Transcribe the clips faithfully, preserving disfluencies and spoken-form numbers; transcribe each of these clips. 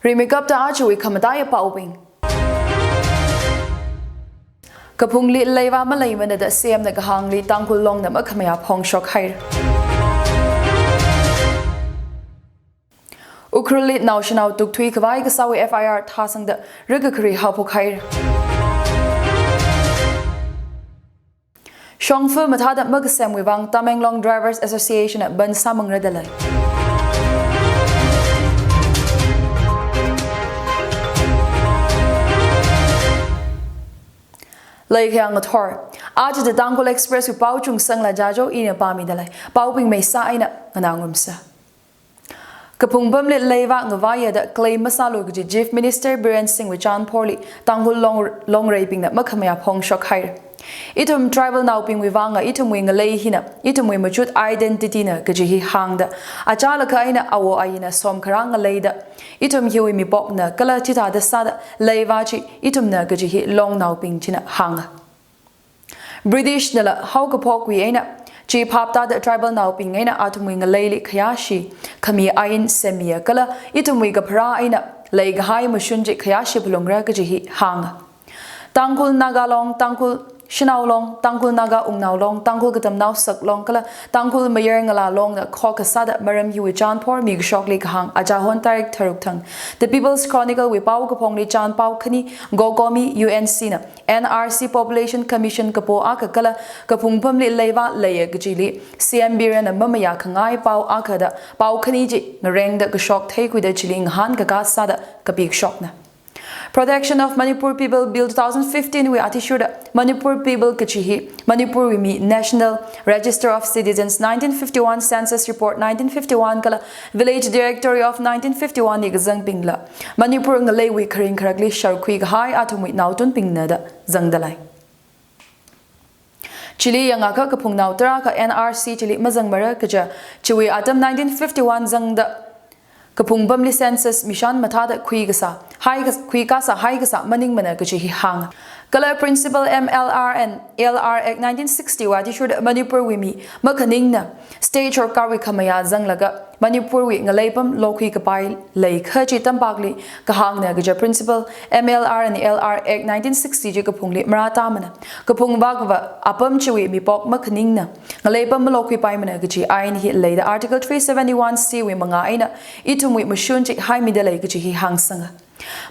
Rimeikapta ajawui khamataiya paobing. Kaphungli leivā maleimana da C M na kahāngli Tangkhul Longna makhamayā phongshok haira. Ukhrulli naoshinao tukthui khavai kasāwui F I R thāsangda rikakri haophok haira. Shongfa mathāda makasemwui vang Tamenglong Drivers Association na bandh sāmangra da lei. Leikhayang ngathor. Aja The Tangkhul Express wui pao chungsangla jajo ina pāmida lei. Paobing meisā eina nganā ngarumsa. Kaphungpamli leivā ngavaiya da claim masālu kaji Chief Minister Biren Singh wui chānphorli Tangkhul Long, Longreibingna makhamayā phongshok haira. Ithum tribal naobingwui vanga ithumwui ngalei hina, ithumwui machut identity na kaji hi hāngda, achālakha eina awo ayina somkharā ngaleida, ithum hiwui mipokna kala chithāda sāda leivā chi ithumna kaji hi Longnaobing china hānga. British nala haokaphokwui eina, chi phaptāda tribal naobing eina athumwui ngaleili khayāshi khami ain semmiya kala ithumwui kapharā eina leikahai mashun chi khayāshi phalungra kaji hi hānga. Tangkhul Naga Long, Tangkhul Shanao Long, Tangkhul Naga Wungnao Long, Tangkhul Katamnao Saklong kala Tangkhul Mayar Ngala Longna khokkha sāda maram hiwui chānphor mikashokli kahāng achahon tarik tharuk thang The People's Chronicle wui paokaphongli chānpao khani GOCOMI U N C na N R C Population Commission kapo akha kala kaphungpamli leivā leiya kajili C M Biren na mamayā khangai pao akha da pao khani chi ngarengda kashok theikhuida chili ngahānkakā sāda kapikashokna. Protection of Manipur People Bill two thousand fifteen wui athishurda Manipur People kaji hi Manipurwui mi National Register of Citizens nineteen fifty-one, Census Report nineteen fifty-one kala Village Directory of nineteen fifty-one li kazangbingla Manipur ngaleiwui kharing kharakli sharkhui kahai athumwui naotunbingna da zangda lei. Chili yangakha kaphungnao tarākha N R C chili mazangmara kaja, chiwui atam nineteen fifty-one zangda kaphungpamli census mishan mathāda khuikasā, hai kas-, khuikasā haikasā maningmana kaji hi hānga. Kala Principle M L R and A L R Act nineteen sixty wui athishurda Manipurwui mi makhaningna state sorkarwui khamayā zanglaga Manipurwui ngaleipam lokhui kapai leikha chi tampakli kahāngna kaja Principle M L R and A L R Act nineteen sixty chi kaphungli marātāmana. Kaphung vākavā apam chiwui mipok makhaningna ngaleipam malokhuipaimana kaji ain hi leida Article three seventy-one C wui mangā eina ithumwui mashun chi haimida lei kaji hi hāngsanga.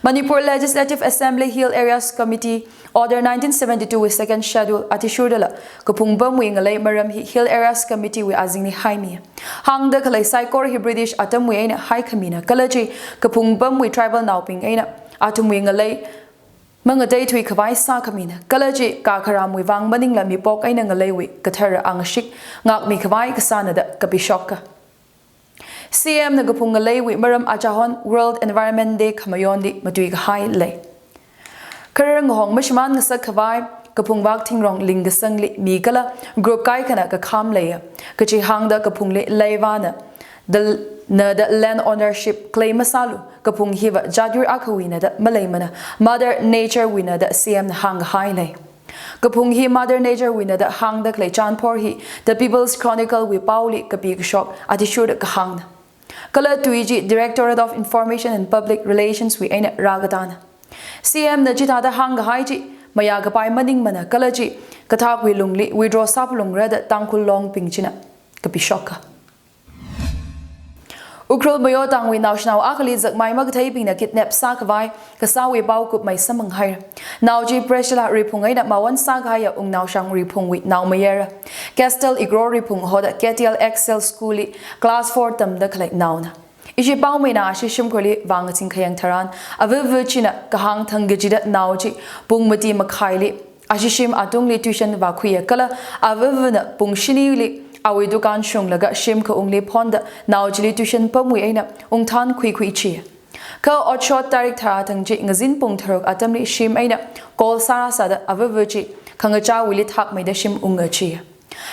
Manipur Legislative Assembly Hill Areas Committee Order nineteen seventy-two wui Second Schedule athishurdala kaphungpamwui ngalei maram hi Hill Areas Committee wui azingli haimi. Hāngda khalei saikora hi British atamwui eina haikhamina kala chi kaphungpamwui tribal naobing eina athumwui ngalei mangateithui khavai sākhamina kala chi kakharamwui vang maningla mipok eina ngaleiwui kathara angashik ngākmi khavai kasāna da kapishoka. C M na kaphung ngaleiwui maram achahon World Environment Day khamayonli matuikahai lei. Kharar ngahong mashimān ngasak khavai kaphung vak thingrong lingkasangli mi kala group kaikhana kakham leiya. Kachi hāngda kaphungli leivāna da, na da land ownership claim masālu, kaphung hiva jatyur akhawuina da maleimana, Mother Nature wuina da C M na hāngkahai lei. Kaphung hi Mother Nature wuina da hāngda khalei chānphor hi The People's Chronicle wui paoli kapikashok athishurda kahāngna. Kala tui chi Directorate of Information and Public Relations wui eina rākatāna. C M na chithāda hāngkahai chi mayākapai maningmana kala chi kathakwui lungli withdraw sāphalungra da Tangkhul Longbing china kapishoka. Ukhrul Moyotangwui naoshinao akhali zakmai makatheibingna kidnap sākhavai kasāwui pao kupmei samphanghaira. Nao chi Priscilla Riphung eina mawon sākahaiya Wungnaoshang Riphungwui naomayara. Castel Igro Riphung hoda K T L Excel School li class four tamda khalei naona. Ishi paomeina ashi shimkhurli vāngaching khayang tharan, avava china kahāng thang kachida nao chi pung mati makhaili ashi shim atungli tuition vākhuiya kala avavana pung shinili awui dukan shunglaga shim kaungli phonda nao chili tuition pamwui eina ungthan khuikhui chiya. Kha otshot tarik tharā thang chi ngazin pung tharuk atamli shim eina call sārāsāda avava chi khangachāwuili thakmeida shim unga chiya.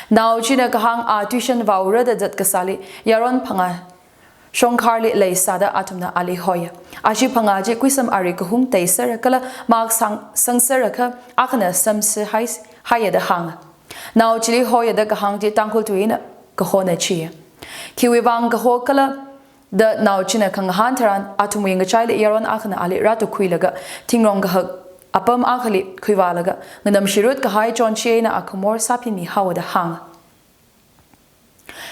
Nao china kahāng a tuition vāura da zat kasāli yaron phangā shongkharli leisāda athumna ali hoiya. Ashi phangā chi kuisam ari kahung teisera kala mark sang, sangserakha akhana samsi hai, haiya da hānga. Nao chili hoiya da kahāng chi Tangkhul tuina kahona chiya. Khiwui vang kaho kala da nao china khangahān tharan, athumwui ngachaili yaron akhana ali rātukhuilaga, thingrong kahak apam akhali khuivālaga, nganamshirut kahai chonchi eina akhamor sāphimi haowa da hānga.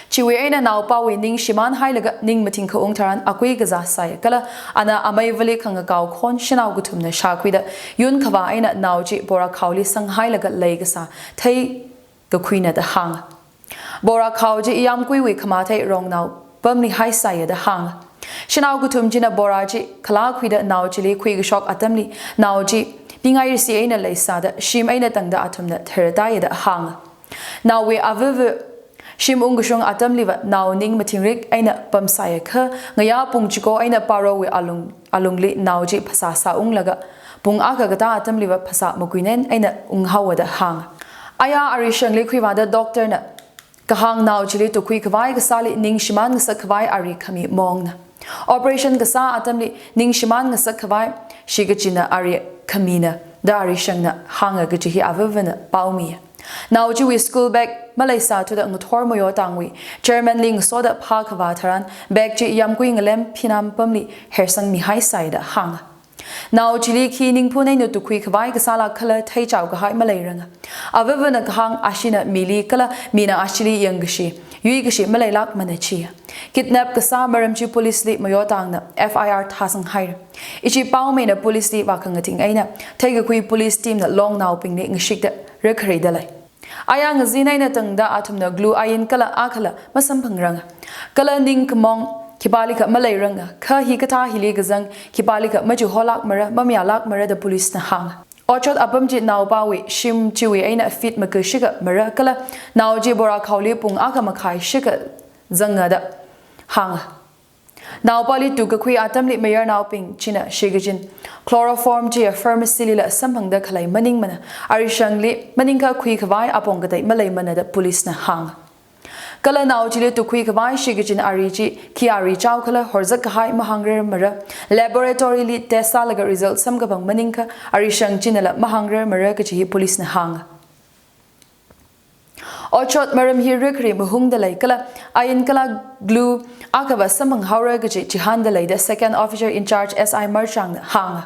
Chiwui eina naopāwui ning shimānhailaga ning mathing khaung tharan akui kazā sāya kala ana amei vali khangakao khon shanao kathumna shākhuida, yun khavā eina nao chi borakhao li sanghailaga lei kasā theikakhuina da hānga. Borakhao chi Yamkuiwui khamathei Rongnao pamli haisāya da hānga. Shanao kathum china bora chi khalakhuida nao chili khuikashok atamli, nao chi pingairisi eina leisāda, shim eina tangda athumna thartaiya da hānga. Naowui avava shim ungkashung atamliva nao ning mathingrik eina pamsāya kha, ngayā pung chiko eina parowui alung, alungli nao chi phasā sāunglaga, pung akha katā atamliva phasā makuinen eina unghaowa da hānga. Aya arishangli khuivāda doctor na kahāng nao chili tukhui khavai kasāli ning shimān ngasak khavai ari khami mongna. Operation kasā atamli ning shimān ngasak khavai shikachinna ari khamina da arishangna hānga kaji hi avavana paomiya. Nao chiwui school bag maleisāthuda ngathor Moyotangwui chairman li ngasoda phākhavā tharan bag chi Yamkui ngalem phinam pamli hersangmihaisai da hānga. Nao chili khi ningphun eina tukhui khavai kasāla khala theichao kahai maleiranga. Avavana kahāng ashina mili kala mina ashili yangkashi, yuikashi maleilākmana chiya. Kidnap kasā maram chi police li Moyotangna F I R thāsanghaira. Ichi paomeina police li vākhangating eina theikakhui police team na longnaobingli ngashikda rakharida lei. Aya ngazin eina tangda athumna glue ain kala akhala masamphangranga. Kala ning khamong khipālikha maleiranga, kha hikathā hili kazang khipālikha machuholākmara, mamayālākmara da police na hānga. Otshot apam chi naopāwui shim chiwui eina feet makashikha mara kala nao chi borakhaoli pung akha makhai shikha zanga da hānga. Naopāli tukkakhui atamli mayarnaobing china shikachin chloroform chiya pharmacy lila samphangda khalei maningmana, arishangli maningkha khuikhavai apong katei maleimana da police na hānga. Kala nao chili tukhui khavai shikachin ari chi khi ari chao khala horzak kahai mahāngrarmara, laboratory li test sālaga result samkaphang maningkha arishang chinala mahāngrarmara kaji hi police na hānga. Otshot maram hi rikhri mahungda lei kala ain kala glue akhava samphanghaora kaji chihānda lei da second officer in charge S I Marchangna hānga.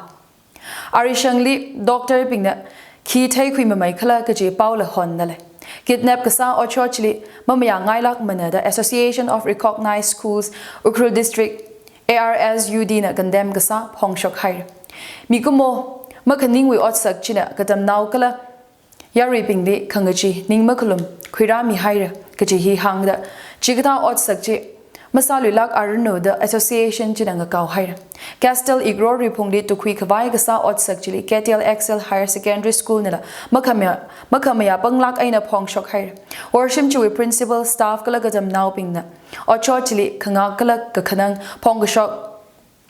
Arishangli doctor bingna khi theikhui mamai khala kaji paola honda lei. Kidnap kasā otshot chili mamayāngailākmana da Association of Recognized Schools Ukhrul District, A R S U D na condemn kasā phongshokhaira. Mikumo makhaningwui otsak china katamnao kala yaruibingli khangachee ning makhalum khuirāmihaira kaji hi hāngda, chikathā otsak chi masāluilāk aranu da association china ngakaohaira. Castel Igro Riphungli tukhui khavai kasā otsak chili K T L Excel Higher Secondary School nala makhamayā, makhamayā panglāk eina phongshokhaira. Worshim chiwui principal, staff kala katamnaobingna otshot chili khangak kala kakhanang phongkashok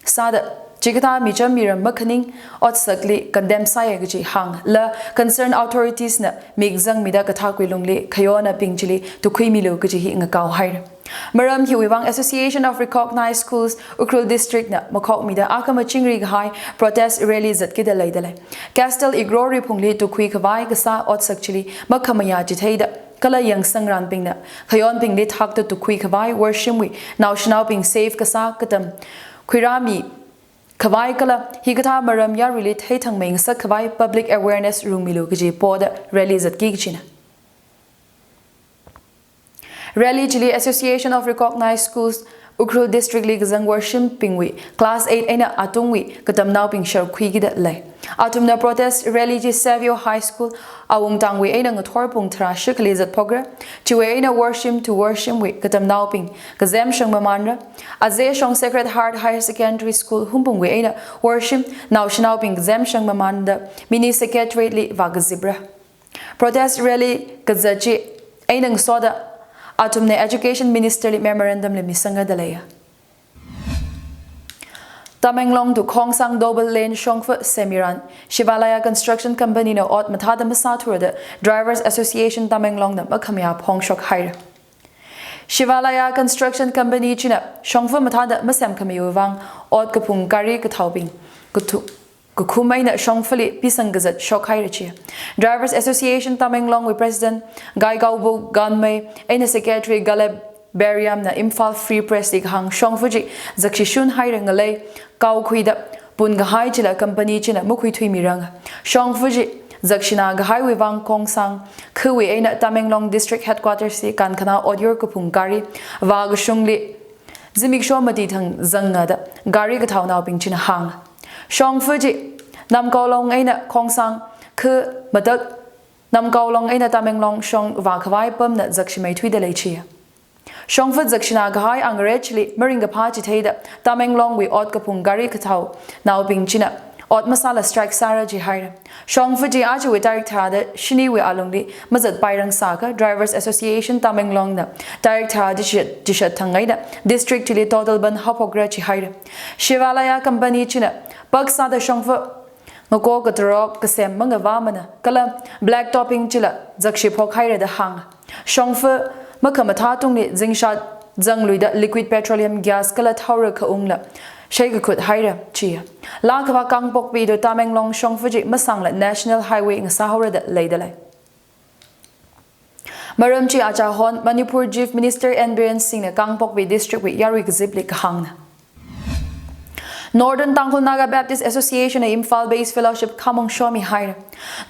sāda, chikathā micham miram makhaning otsakli condemn sāya kaji hānglaga, concerned authorities na mik zangmida kathakwui lungli khayonabing chili tukhuimilu kaji hi ngakaohaira. Maram hiwui vang Association of Recognized Schools Ukhrul District na makhokmida akhama chingri kahai protest rally zatkida leida lei. Castel Igro Riphungli tukhui khavai kasā otsak chili makhamayā chitheida kala yangsangranbingna khayonbingli thakta tukhui khavai worshimwui naoshinaobing safe kasā katam khuirāmi khavai kala hikathā maram yaruili theithangmei ngasak khavai public awareness rungmilu kaji poda rally zatki kachina. Rally chili Association of Recognized Schools Ukhrul District li kazang worshimbingwui class eight eina atungwui katamnaobing sharkhuikida lei. Athumna protest rally chi Savio High School awungtangwui eina ngathor pung tharā shikhali zatphokra. Chiwui eina worshim to worshimwui katamnaobing kazemshang mamanra. Azeshong Sacred Heart Higher Secondary School humpungwui eina worshim naoshinaobing kazemshang mamanda mini secretariat li vākazipra. Protest rally kazat chi eina ngasoda athumna Education Minister li memorandum li misangada leiya. Tamenglong to Khongsang double lane shongfa semiran Shivalaya Construction Company na ot mathāda masāthura da Drivers Association Tamenglong na makhamayā phongshokhaira. Shivalaya Construction Company china shongfa mathāda masemkhamiwui vang ot kaphung gari kathaobing kathu-, kakhum eina shongfali pisang kazat shokhaira chi. Drivers Association Tamenglong wui President Gaikaobo Ganmei eina Secretary Galeb Bariam na Imphal Free Press li kahāng shongfa chi zakshishun haira, ngalei kaokhuida pun kahai chila company china makhuithuimiranga. Shongfa chi zakshina kahaiwui vang Khongsang khawui eina Tamenglong District Headquarters li kankhanā otyur kaphung gari vākashungli zimiksho mati thang zanga da gari kathāonaobing china hānga. Shongfa chi Namkaolong eina Khongsang kha matak Namkaolong eina Tamenglong shong vākhavai pamna zakshimeithuida lei chiya. Shongfa zakshina kahai angarechli maringkaphā chitheida Tamenglongwui ot kaphung gari kathāonaobing china ot masāla strike sāra jihaira. Shongfa chi ajawui tarik tharāda shiniwui alungli mazatpairang sākha Drivers Association Tamenglong na tarik tharāda chishat, chishat thang eina district chili total bandh haophokra jihaira. Shivalaya company china paksāda shongfa ngako katarok kasem mangavāmana kala black topping chila zakshi phokhaira da hānga. Shongfa makhamathā tungli zingshat zangluida liquid petroleum gas kala thaora khaungla sheikakhut haira chiya. Laa khavā Kangpokpi to Tamenglong shongfa chi masangla National Highway ngasāhaora da leida lei. Maram chi achahon Manipur Chief Minister N Biren Singh na Kangpokpi District wui yarui kazipli kahāngna. Northern Tangkhul Naga Baptist Association na Imphal Base Fellowship khamong shomi haira.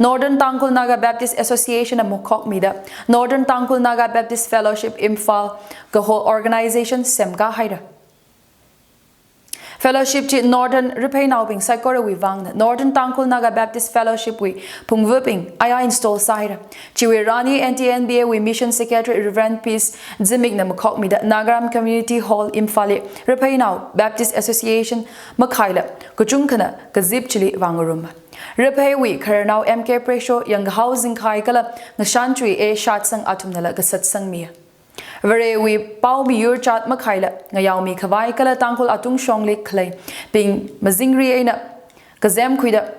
Northern Tangkhul Naga Baptist Association na makhokmida Northern Tangkhul Naga Baptist Fellowship Imphal kaho organization semkā haira. Fellowship chi Northern Rapheinaobing saikorawui vangna Northern Tangkhul Naga Baptist Fellowship wui phungvabing aya install sāhaira. Chiwui rani N T N B A wui Mission Secretary Reverend Peace Zimik na makhokmida Nagaram Community Hall Imphal li Rapheinao Baptist Association makhaila kachungkhana kazip chili vāngaruma. Rapheiwui khararnao M K Presho, Yangkahao Zingkhai kala Ngashan Chui A Shatsang athumnala kasatsangmiya. Varewui pao miyur chat makhaila ngayaomi khavai kala Tangkhul atungshongli khaleibing mazingri eina kazemkhuida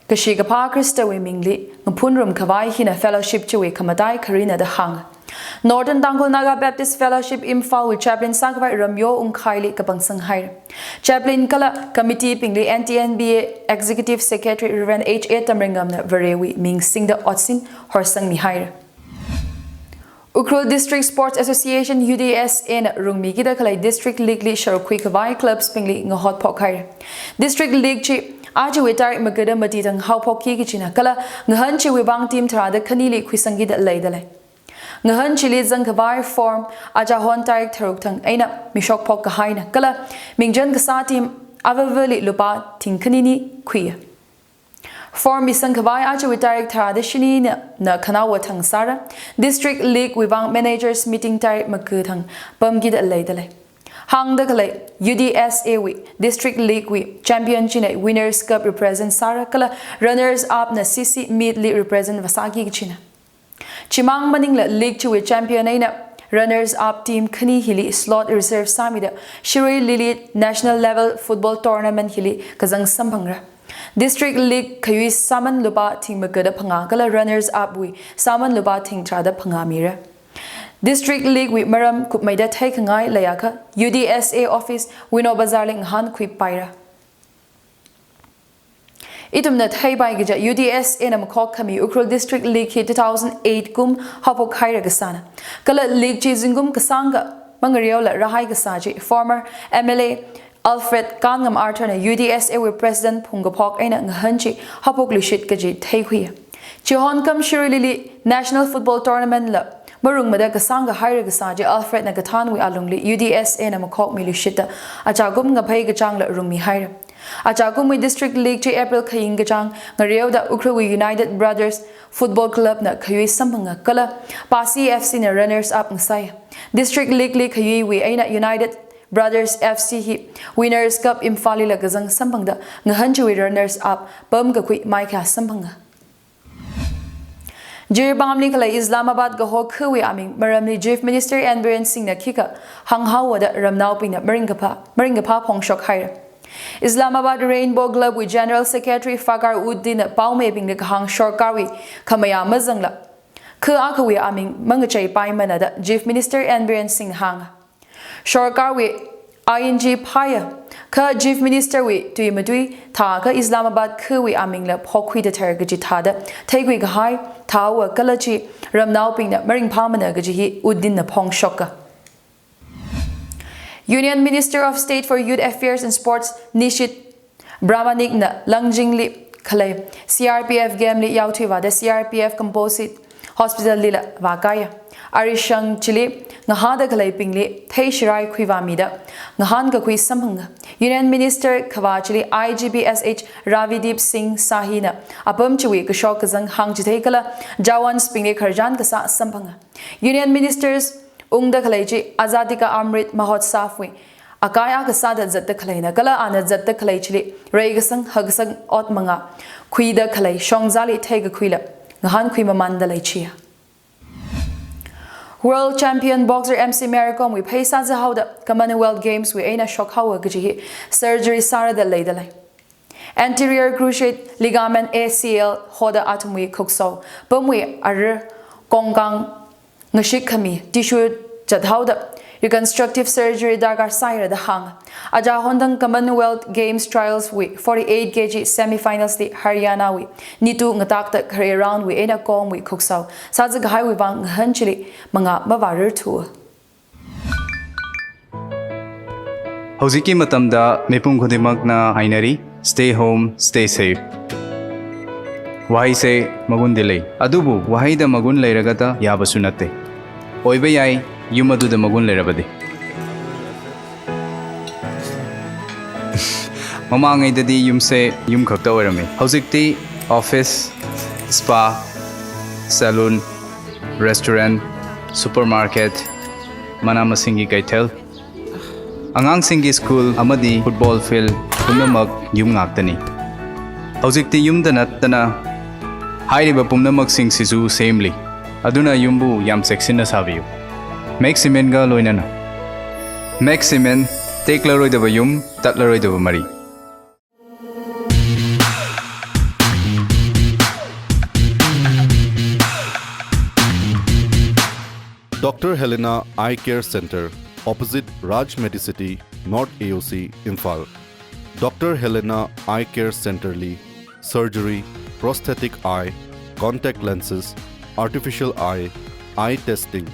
kashi kaphā Khristawui mingli ngaphunrum khavai hina fellowship chiwui khamatai kharina da hānga. Northern Tangkhul Naga Baptist Fellowship Imphal wui chaplain sākhavai Ramyo Ungkhaili kapangsang haira. Chaplain kala committee bingli N T N B A Executive Secretary Reverend H A Tamringam na Varewui ming singda otsin horsangmi haira. Ukhrul District Sports Association, U D S A na rungmikida khalei District League li sharukkhui khavai clubs bingli ngahotphok haira. District League chi ajawui tarik magada mati thang haophokki kachina kala ngahān chiwui vang team tharāda khanili khuisangkida leida lei. Ngahān chili zangkhavai form achahon tarik tharuk thang eina mishokphok kahaina kala mingchan kasā team avāvali lupā thingkhanini khuiya. Form misangkhavai ajawui tarik tharāda shinina, na khanaowa thang sāra. District League wui vang Managers Meeting tarik maga thang pamkida leida lei. Hāngda khalei U D S A wui District League wui champion china Winners Cup represent sāra kala runners up na C C meet li represent vāsāki kachina. Chimang maningla league chiwui champion eina runners up team khani hili slot reserve sāmida Shirui Lily National Level Football Tournament hili kazang samphangra. District League khayui sāman lupā thing magada phangā kala runners up wui sāman lupā thing tharāda phangā mira. District League wui maram kupmeida theikhangai leiakha U D S A office Wino Bazar li ngahānkhuipaira. Ithumna theipai kaja U D S A na makhok khami Ukhrul District League hi two thousand eight kum haophok haira kasāna. Kala league chi zingkum kasāngkha mangareola rāhai kasā chi former M L A Alfred Kanngam Arthur na U D S A wui president phungkaphok eina ngahān chi haophokluishit kaji theikhuiya. Chihon kam Shirui Lily National Football Tournament la marungmada kasāngkha haira kasā chi Alfred na kathānwui alungli U D S A na makhokmiluishitta achakum ngaphei kachāngla rungmi haira. Achakumwui District League chi April khaying kachāng ngareoda Ukhrulwui United Brothers Football Club na khayui samphanga kala Pasi F C na runners up ngasai. District League li khayuiwui eina United Brothers F C hi Winners Cup Imphal lila kazang samphangda ngahān chiwui runners up pamkakhui maikhā samphanga. Jiribamli khalei Islamabad kaho khawui aming maramli Chief Minister N Biren Singh na khikha hānghaowa da ramnaobingna maringkaphā, maringkaphā phongshok haira. Islamabad Rainbow Club wui General Secretary Fakar Uddin na paomeibingli kahāng sorkarwui khamayā mazangla kha akhawui aming mangacheipaimana da Chief Minister N Biren Singh na hānga. Sorkarwui I N G phāya, kha Chief Minister wui tui matui thākha Islamabad khawui amingla phokkhuida thar kaji thāda theikhui kahai thāhaowa kala chi ramnaobingna maringphāmana kaji hi Uddin na phongshoka. Union Minister of State for Youth Affairs and Sports Nishit Pramanik na Langjing li khalei C R P F camp li yaothuivāda C R P F Composite Hospital lila vākaiya. Arishang chili ngahāda khaleibingli theishirai khuivāmida ngahānkakhui samphanga. Union Minister khavā chili I G P S H Ravideep Singh Sahi na apam chiwui kashok kazang hāngchithei kala Jawans bingli khararchan kasā samphanga. Union Ministers ungda khalei chi Azadi Ka Amrit Mahotsav wui akai akha sāda zatda khaleina kala ana zatda khalei chili reikasang hakasang ot manga khuida khalei shongzali theikakhuila ngahānkhui mamanda leichiya. World champion boxer M C Mary Kom wui phei sāzahaoda Commonwealth Games wui eina shokhaowa kaji hi surgery sārada leida lei. Anterior cruciate ligament A C L hoda athumwui khuksao pamwui arar kongkang ngashik khami tissue zathaoda reconstructive surgery darkar sāhaira da hānga. Aja hondang Commonwealth Games Trials wui forty-eight K G semifinals li Haryana wui Nitu ngatakta khare round wui eina Kom wui khuksao sāzakahaiwui vang ngahān chili mangā mavārarthu. Hꯧjikki matamda mipum khudingmakna hainari, stay home, stay safe. Wahaise magundi lei. Adubu wahaida magun leiragada yabasu natte. Oiba yai, yum aduda magun leirabadi. Mamangaidadi yumse yum khakta oirame. Hojikti office, spa, salon, restaurant, supermarket, mana masinggi kaithel, angangsinggi school amadi football field pumnamak yum ngaktani. Hojikti yumda nattana hairiba pumnamaksing sisu semli. Aduna yumbu yam cheksinna sābiyu. Max Cement ga loinana. Max Cement, teklaroidaba yum, tatlaroidaba mari. Doctor Helena Eye Care Center, opposite Raj Medicity, North A O C, Imphal. Doctor Helena Eye Care Center li surgery, prosthetic eye, contact lenses, artificial eye, eye testing,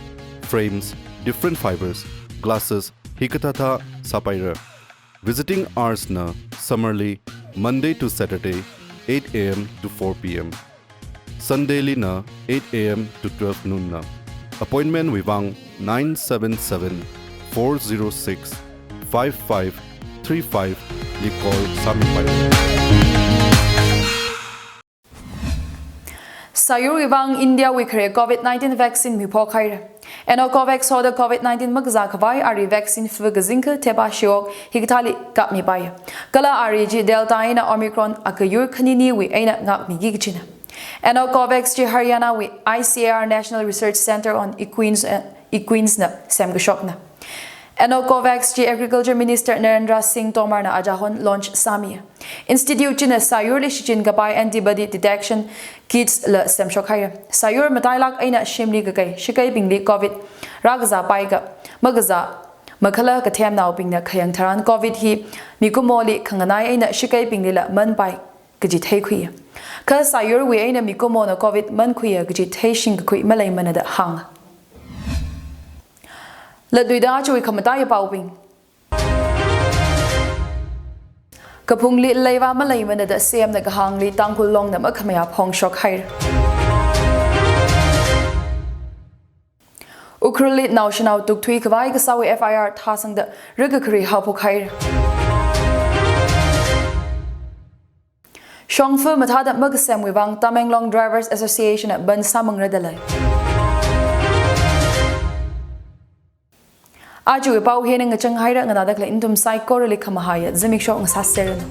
frames, different fibers, glasses, hikathāthā sāpaira. Visiting hours na summer li Monday to Saturday, eight A M to four P M. Sunday lina eight A M to twelve noon na. Appointment wui vang nine seven seven, four zero six, five five three five li call sāmipai. Sāyurwui vang India wui khare COVID nineteen vaccine miphok haira. Enocovax hoda COVID nineteen makazā khavai ari vaccine fukazingkha theba shiwok hikathāli kapmipai. Kala ari chi Delta eina Omicron akayur khaniniwui eina ngakmiki kachina. Enocovax chi Haryana wui I C A R National Research Centre on Equines, eh, Equines na semkashokna. Enocovax chi Agriculture Minister Narendra Singh Tomar na aja hon launch sāmi. Institute china sāyurli shichin kapai antibody detection kits la semshok haira. Sāyur matailak eina shimli kakai shikaibingli COVID rākazā paika makazā makhala kathemnaobingna khayang tharan COVID hi mikumoli khanganai eina shikaibinglila manpai kaji theikhuiya. Kha sāyurwui eina mikumona COVID mankhuiya kaji theishing kakhui maleimana da hānga. Latluida achuwui khamataiya paobing. Kaphungli leiva maleimana da C M na kahāngli Tangkhul Longna makhamayā phongshok haira. Ukhrulli naoshinao tukthui khavai kasāwui F I R thāsangda rikakari haophok haira. Shongfa mathāda makasemwui vang Tamenglong Drivers Association na ban sāmangra da lei. Achuwui pao hina ngachang haira, nganāda khalei nathum saikorali khamahaiya zimiksho ngasāseranu.